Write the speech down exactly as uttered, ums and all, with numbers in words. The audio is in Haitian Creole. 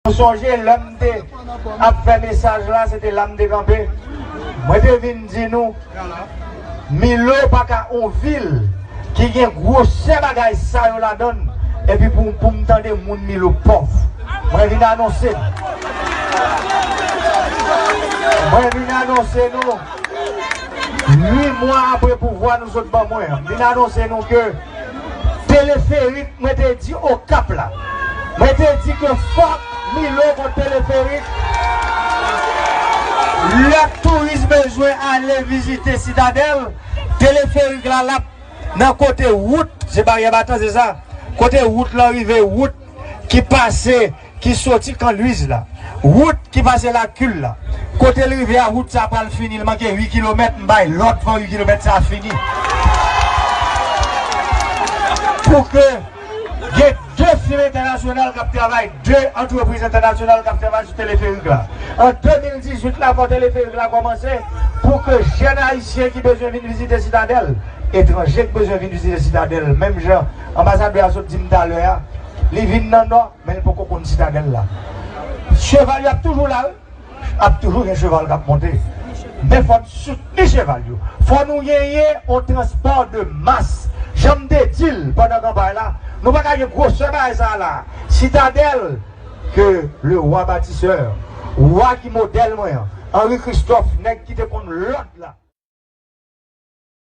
Nou sonje lè m te ap fè mesaj la, se te la m te kanpe. Mwen te vin di nou, Milo pa ka on vil ki gen gwosè bagay sa yo ladan l, epi pou, pou m tande moun Milo pòv. Mwen vin anonse nou. Mwen vin anonse nou. Uit mwa apre pouvwa nou sot ban mwen an, m vin anonse nou ke teleferik, mwen te di Okap la, mwen te di ke fòk Milo gon teleferik. Lè touris bezwen ale vizite Sitadèl, teleferik la l ap nan kote wout, se Baryè Batan, se sa? Kote wout lan rive, wout ki pase, ki soti Kan Lwiz la, wout ki pase Lakil la. Kote l rive a, wout sa pral fini, l manke uit kilomèt, m bay lòd fò uit kilomèt sa fini. Pou ke gen de fim entènasyonal k ap travay, de antrepriz entènasyonal k ap travay sou teleferik la. An de mil dizuit la, fò teleferik la kòmanse pou ke jèn ayisyen ki bezwen vin vizite Sitadèl, etranje k bezwen vin vizite Sitadèl, menm jan anbasadè a sot di m talè a, li vin nan Nò, men l poko konn Sitadèl la. Cheval yo ap toujou la, wi. Ap toujou gen cheval k ap monte. Men fò n soutni cheval yo. Fò nou genyen on transpò de mas. Jan m te di l pandan kanpay la, nou pa ka gen gwosè bagay sa a la. Sitadèl, ke le wa batisè, wa ki modèl mwen an, Henri Christophe, nèg ki te konn lòd la.